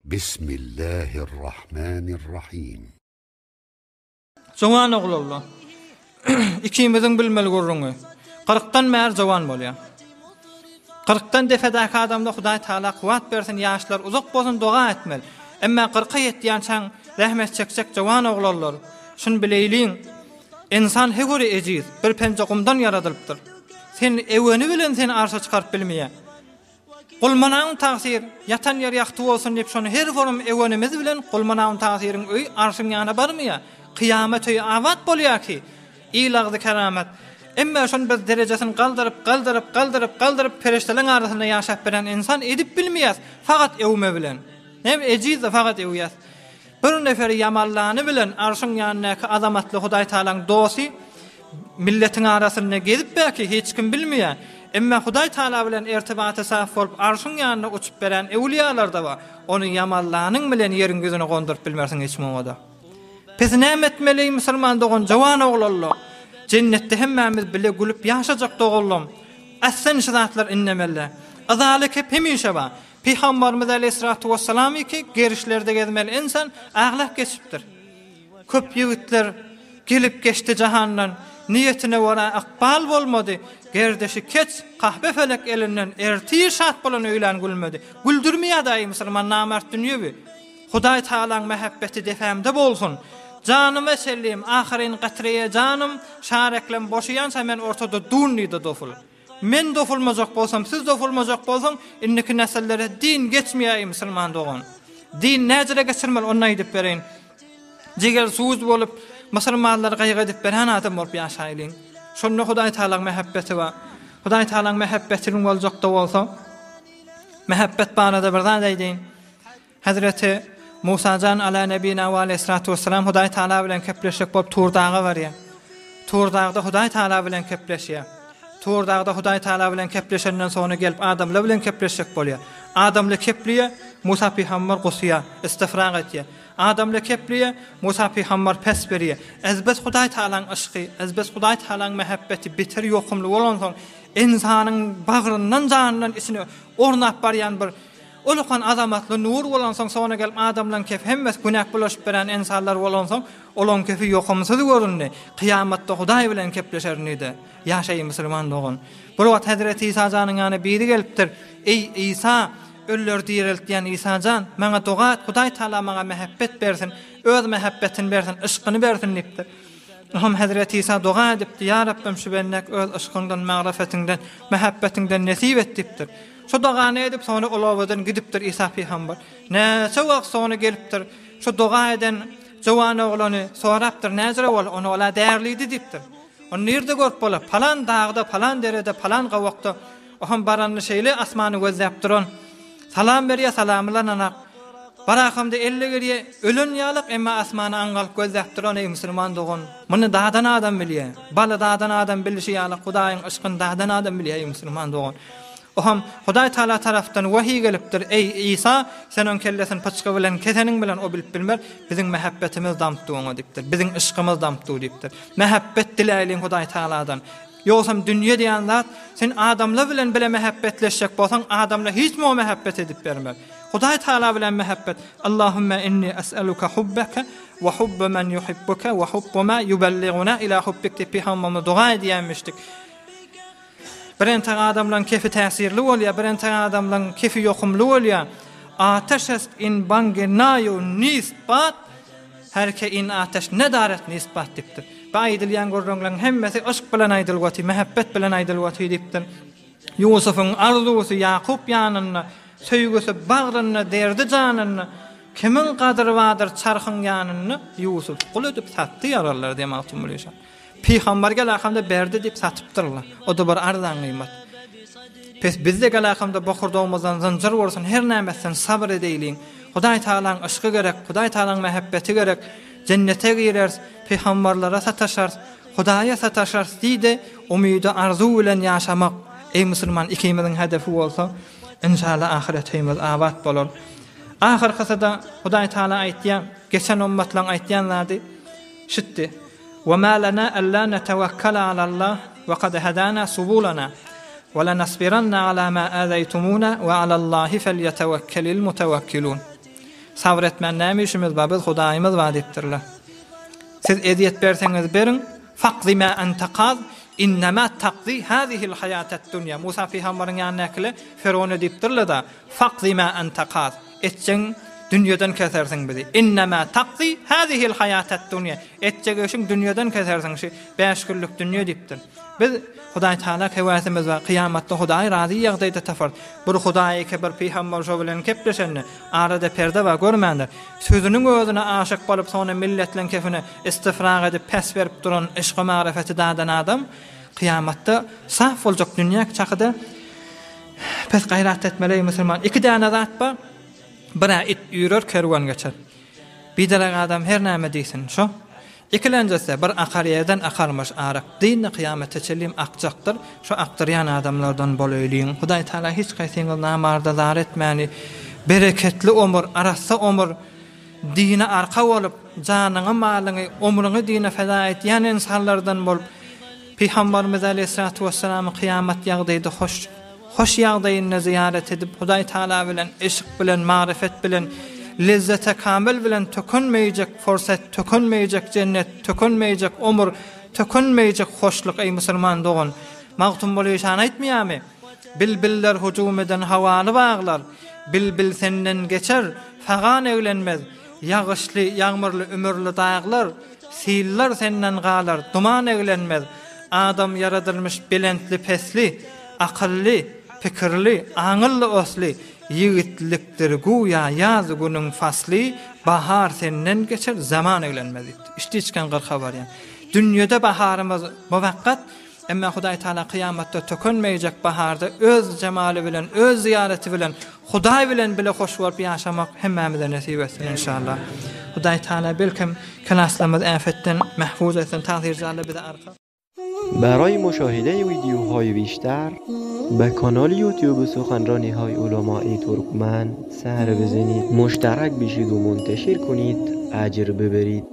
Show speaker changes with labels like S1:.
S1: Bismillahirrahmanirrahim.
S2: Jowan oglanlar. Ikimiziň bilmeli gürrüňi. Kyrkdan bäri jowan bolýar. Kyrkdan depedäki adamda Hudaý Taala kuwwat bersin, ýaşlar uzak bolsun doga etmeli. Emma kyrka ýetýänçäň zähmet çekjek jowan oglanlar, şuny bileýliň, ynsan höwri ejiz, bir penje gumdan ýaradylypdyr. Sen öweni bilen seni arşa çykaryp bilmeýär. Gulmanaun tagsyr, ýatan ýeri ýagty bolsun diýip şony her forum öwenimiz bilen Gulmanaun tagsyryň öýi arşyň ýanyna barmaýar. Kyýamat öýi abat bolýar ki, il agzy keramat. Emme şony biz derejesini galdyryp, galdyryp, galdyryp, galdyryp perişdeleň arasynda ýaşap bilen ynsan edip bilmeýäs, fakat öwme bilen. Hem ejiz-de fakat öwýäs. Bir neferi ýamanlany bilen arşyň ýanyndaky azamatly Hudaý Tagalaň dosty Milletiň arasynda gezip belki hiç kim bilmeýär. Emma Hudaý Taala bilen ertibaty saf bolup arşyň ýanyna uçup beren öwlüýalar-da bar. Ony ýamanlanyň bilen ýeriň ýüzüne gonduryp bilmersiň hiç muňa-da. Pes näme etmeli eý musulman dogan jowan oglanlar. Jennetde hemmämiz bile gülüp ýaşajak doganlam. Ässen şu zatlar indemeli. Yzaly kep hemişe bar. Pygambarymyz aleýhissalatu wessalam iki gerişlerde gezmeli ynsan aglap geçipdir. Köp ýigitler gelip geçdi jahandan, Niýetine görä ykbal bolmady. Gerdeşi keç, kahbe felek elinden, Ertir şat bolan öýlän gülmedi. Güldürmeýär daýy musulman namart dünýewi. Hudaý Tagalaň mähebbeti depämde bolsun. Janyma çellim, ahyryn gatreýe janym, Şareklem boşaýança men ortada dun diýdi doful. Men dofulmajak bolsam, siz dofulmajak bolsaň, indiki nesillere din geçmeýär eý musulman dogan. Din näjele geçirmeli ony aýdyp bereýin. Jiger suz bolup, musulmanlary gaýgy edip beren adam bolup ýaşaýlyň. Şonda Hudaý Tagalaň mähebbeti bar. Hudaý Tagalaň mähebbetiniň boljakda bolsa, mähebbet barada bir zat aýdaýyn. Hezreti Musa jan ala nebina we aleýhissalatu wessalam Hudaý Taala bilen kepleşjek bolup Tur daga barýar. Tur dagda Hudaý Taala bilen kepleşýär. Tur dagda Hudaý Taala bilen kepleşenden soňra gelip adamlar bilen kepleşjek bolýar. Adamlar kepleýär, Musa pygamber gusýar, istifrag etýär. Adamlar kepleýär, Musa pygamber pes berýär. Ezbet Hudaý Taalaň yşky, ezbet Hudaý Taalaň mähebbeti beter ýokumly bolansoň, ynsanyň bagryndan, janyndan içine ornap barýan bir Ulukan azamatly nur bolansoň soňra gelip adamlaň kefi hemmesi günäk bulaşyp beren ensanlar bolansoň olaň kefi ýokumsyz göründi. Kyýamatda Hudaý bilen kepleşerin diýdi. Ýaş eý musulman dogan. Bir wagt Hezreti Isa janyň ýanyna biri gelipdir. Eý Isa, ölüleri direltýän Isa jan, maňa doga et Hudaý Taala maňa mähebbet bersin, öz mähebbetini bersin, yşkyny bersin diýipdir. Oňam Hezreti Isa doga edipdi, Ýa Rabbym şu bendäk öz yşkyňdan, magrafetiňden, mähebbetiňden nesip et diýipdir. Şu dogany edip soňra ol obadan gidipdir Isa pygamber. Näçe wagt soňra gelipdir. Şu doga eden jowan oglany sorapdyr, näjire boldy, ony ol-a därlidi diýipdir. Ony nirde görüp bolar? Palan dagda, palan derede, palan gowakda. Ohm baranda şeýle asmany gözläp duran. Salam berýär, salamy lananak. Barakamda elle gelýär, ölen ýalak, emma asmany aňňalyp gözläp duran eý musulman dogan. Muny dadan adam bilýär. Baly dadan adam bilişi ýalak Hudaýyň yşkyny dadan adam bilýär eý musulman dogan. Oham, Hudaý Taala tarapdan wahyý gelipdir, Eý, Isa, sen oň kellesini pyçgy bilen keseniň bilen o bilip bilmer, biziň mähebbetimiz damtdy oňa diýipdir. Biziň yşkymyz damtdy diýipdir. Mähebbet diläýliň Hudaý Taaladan. Ýogsam dünýe diýen zat, sen adamlar bilen bile mähebbetleşjek bolsaň, adamlar hiç muňa mähebbet edip bermez. Hudaý Taala bilen mähebbet, Allahümme inni es'eluke hubbeke we hubbe men yuhibbuke we hubbe ma yubelliguna ila hubbik diýip pygamberimiz doga edýänmişdik. Bir entek adamlaň kefi täsirli bolýar, bir entek adamlaň kefi ýokumly bolýar. Ateş est in bangi naýu nist bat, her ke in ateş nedaret nist bat diýipdir. Bu aýdylýan gürrüňleň hemmesi yşk bilen aýdylyp otyr, mähebbet bilen aýdylyp otyr diýipdir. Ýusubyň arzuwsy Ýakup ýanynda, söýgüsi bagrynda, derdi janynda, Kimiň gadyry bardyr çarhyň ýanynda, Ýusup gul edip satdy ýaralylar diýýär Magtymguly şa. Pygamber gelakamda berdi diýip satypdyrlar. O-da bir arzan gyýmat. Pes biz-de gelakamda bokurdagymyzdan zynjyr bolsun, her näme etsin sabyr edeýliň. Hudaý Tagalaň yşky gerek, Hudaý Tagalaň mähebbeti gerek. Jennete gireris, pygamberlere sataşarys, Hudaýa sataşarys diý-de, umydy arzuw bilen ýaşamak, eý musulman ikimiziň hedefi bolsa, enşalla ahyretimiz abat bolar. Ahyrkysy-da Hudaý Tagala aýtýar, geçen ummatlaň aýtýan zady şitdi. Wa ma lana alla natawakkala alallah wa kad hadana subulana wa lanasbiranna ala ma azaytumuna wa alallahi falyatawakkalil mutawakkilun. Sabyr etmän näme işimiz bar, biz Hudaýymyz bar diýipdirler. Siz ezýet berseňiz beriň, Fakzi mä ente kaz, innema takzi hazihil haýatet dunýa. Musa pygambaryň ýanyndakylar Ferowna diýipdirler-de, Fakzi mä ente kaz, etjegiň dünýeden kesersiň bizi. Innema takzi hazihil haýatet dunýa. Etjek işiň dünýeden kesersiň şi bäş günlük dünýe diýipdir. Biz Hudaý Taala hewesimiz bar, kyýamatda Hudaýy razy ýagdaýda taparys. Bir Hudaý eke bir pygambar şo bilen kepleşende, arada perde bar görmändir. Sözüniň özüne aşyk bolup soňra milletleň kefine istifrak edip pes berip duran yşky maryfeti dadan adam kyýamatda saf boljak dünýäki çakyda pes gaýrat etmeli eý musulman iki däne zat bar birä it üýrer kerwen geçer biderek adam her näme diýsin şo Ikilenjisi, bir akar ýerden akarmyş aryk. Dyndy kyýamete çenlim akjakdyr. Şo akdyrýan adamlardan bolaýlyň. Hudaý Tagala hiç kaýsyňyzy namarda zar etmäni, bereketli omur, arassa omur, dine arka bolup, janyňy, malyňy, omrüňi dine feda etýän ynsanlardan bolup, Pygambarymyz aleýhissalatu wessalamy kyýamat ýagdaýda hoş Hoş ýagdaýynda zyýarat edip, Hudaý Tagala bilen, yşk bilen, maryfet bilen, lezzete kamil bilen tökenmeýjek fursat, tökenmeýjek jennet, tökenmeýjek omur, tökenmeýjek hoşluk, eý musulman dogan! Magtymguly şan aýtmaýarmy? Bilbiller hujum eden hawaly baglar, Bilbil senden geçer, fagan eglenmez, Ýagyşly, ýagmyrly, ümürli daglar, Siller senden galar, duman eglenmez. Adam ýaradylmyş belentli-pesli, Akylly, pikirli, aňylly-osly, Ýigitlikdir güýä ýaz günüň fasly, Bahar senden geçer, zaman eglenmez diýipdir. Içdi-içken gyrka barýan. Dünýede baharymyz muwakgat, Emma Hudaý Taala kyýamatda tökenmeýjek baharda öz jemaly bilen, öz zyýaraty bilen, Hudaý bilen bile hoş bolup ýaşamak hemmämize nesip etsin enşalla. Hudaý Taala belkem klaslarymyzy äfetden mähfuz etsin, tagsyr bize arka.
S3: برای مشاهده ویدیوهای بیشتر به کانال یوتیوب سخنرانی های علمای ترکمن سر بزنید مشترک بشید و منتشر کنید اجر ببرید.